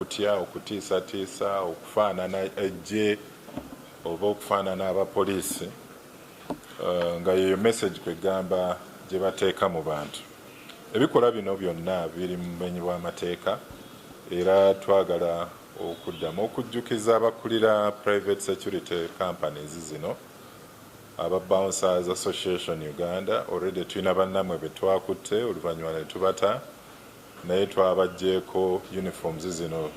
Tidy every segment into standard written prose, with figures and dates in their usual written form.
Okutya, okutiisatiisa, okufaanana eggye oba okufaanana abapoliisi, nga yeyo message kwegamba gye bateeka mu bantu. Ebikolwa bino byonna biri mu bumenyi bw'amateeka, era twagala okuddamu okujjukiza abakulira private security companies zino, aba Bouncers Association Uganda. Already tulina bannammwe be twakutte, oluvannyuma ne tubata, naye twabaggyeko uniforms zino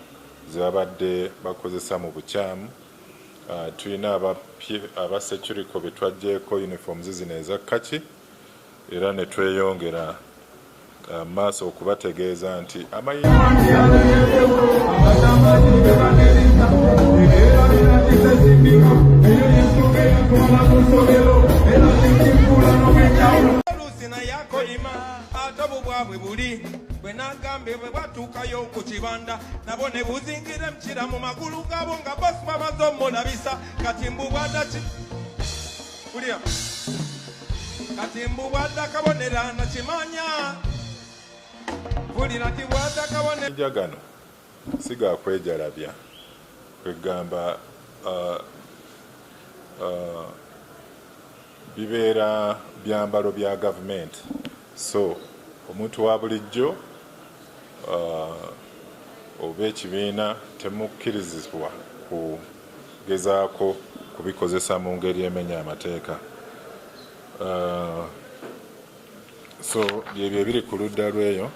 zebabadde bakozesa mu bukyamu. Tulina aba Securico be twaggyeko uniforms zino eza khaki, era ne tweyongera maaso okubategeeza nti Oluusi naye akolima ate obubwabwe buli bwe nagambye bwe bwatuukayo ku kibanda, nabo ne buzingira emikira mu magulu gaabo nga bosi bamaze omulabisa. Kati mbubwadda ki ulya, kati mbubwadda kabonera nakimanya mpulira nti bwadda kabonera. Amayinja gano si ga kwejalabya, kwegamba bibeera byambalo bya gavumenti, so omuntu wa bulijjo oba ekibiina temukkirizibwa kugezaako kubikozesa mu ngeri emenya amateeka. So byebyo ebiri ku ludda lweyo.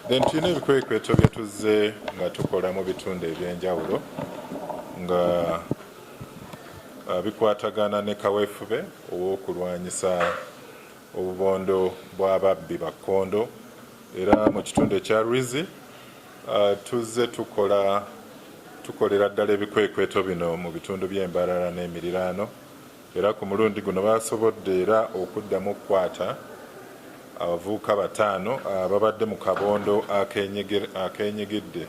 Then tulina ebikwekweto bye tuzze nga tukola mu bitundu ebyenjawulo nga bikwatagana ne kaweefube ow'okulwanyisa obubondo bw'ababbi bakkondo. Era mu kitundu ekya Rwizi, tuzze tukola, tukolera ddala ebikwekweto bino mu bitundu by'Embarara n'emiriraano, era ku mulundi guno basobodde era okuddamu okukwata abavubuka bataano ababadde mu kabondo akenyigidde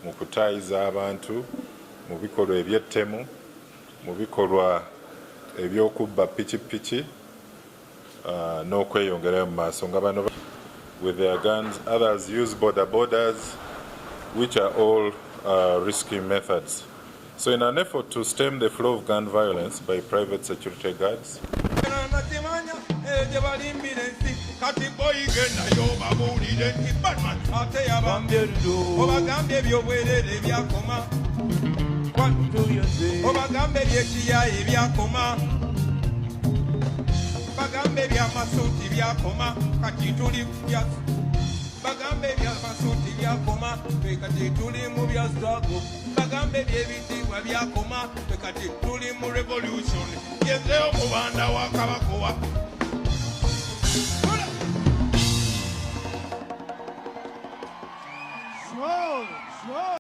mu kutaayiza abantu mu bikolwa eby'ettemu, mu bikolwa eby'okubba pikipiki n'okweyongerayo mu maaso, nga bano with their guns, others use boda bodas, which are all risky methods. So in an effort to stem the flow of gun violence by private security guards, nakimanya gye balimbira ensi. Kati boyigendayo babuulire nti Batman ate yabambye, obagambye ebyobwerere byakoma, obagambe ebyekiyayi byakoma, bagambe ebyamasuuti byakoma, kati tuli bya bagambe ebyamasuuti byakoma, ffe kati tuli mu bya struggle. Bagambe ebyebitiibwa byakoma, ffe kati tuli mu revolution. Yezeyo mubanda wa kabaka wa Slow, slow.